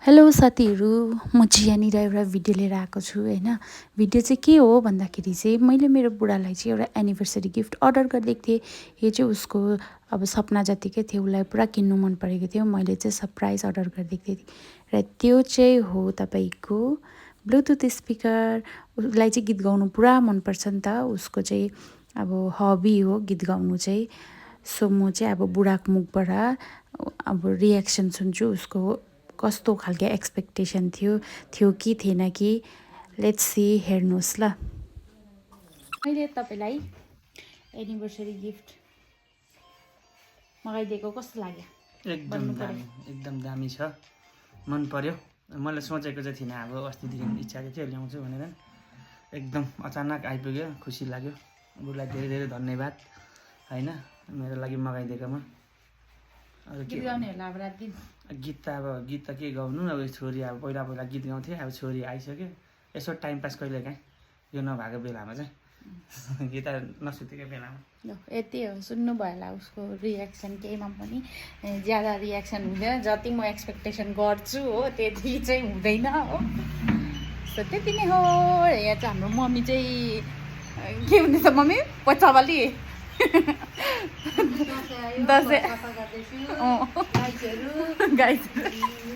Hello साथीहरू, म चाहिँ यहाँनिर एउटा भिडियो लिएर आएको छु होइन। भिडियो चाहिँ के हो भन्दाखेरि चाहिँ मैले मेरो बुढालाई चाहिँ एउटा एनिभर्सरी गिफ्ट अर्डर गरिदिएको थिएँ। यो चाहिँ उसको अब सपना जतिकै थियो, उसलाई पुरा किन्नु मन परेको थियो। मैले चाहिँ सरप्राइज अर्डर गरिदिएको थिएँ र त्यो चाहिँ हो तपाईँको ब्लुटुथ स्पिकर। उसलाई चाहिँ गीत गाउनु पुरा मनपर्छ नि त, उसको चाहिँ अब हबी हो गीत गाउनु चाहिँ। सो म चाहिँ अब बुढाको मुखबाट अब रियाक्सन सुन्छु, उसको कस्तो खालको एक्सपेक्टेसन थियो कि थिएन कि। लेट्स सी, हेर्नुहोस् ल। मैले तपाईँलाई एनिभर्सरी गिफ्ट मगाइदिएको कस्तो लाग्यो? एकदम दामी छ, मन पर्यो। मैले सोचेको चाहिँ थिइनँ, अब अस्तिदेखि इच्छा थियो ल्याउँछु भनेर। एकदम अचानक आइपुग्यो, खुसी लाग्यो। बुढीलाई धेरै धेरै धन्यवाद होइन मेरो लागि मगाइदिएकोमा। गीत त के गाउनु, अब छोरी अब पहिला गीत गाउँथेँ, अब छोरी आइसक्यो, यसो टाइम पास कहिले काहीँ यो नभएको बेलामा चाहिँ गीत नसुतेको बेलामा। यति हो, सुन्नुभयो होला उसको रियाक्सन। केहीमा पनि ज्यादा रियाक्सन हुँदैन, जति म एक्सपेक्टेसन गर्छु हो त्यति चाहिँ हुँदैन हो। सो त्यति नै हो। यहाँ चाहिँ हाम्रो मम्मी चाहिँ के हुँदैछ मम्मी? पचावाली दसैँ गाई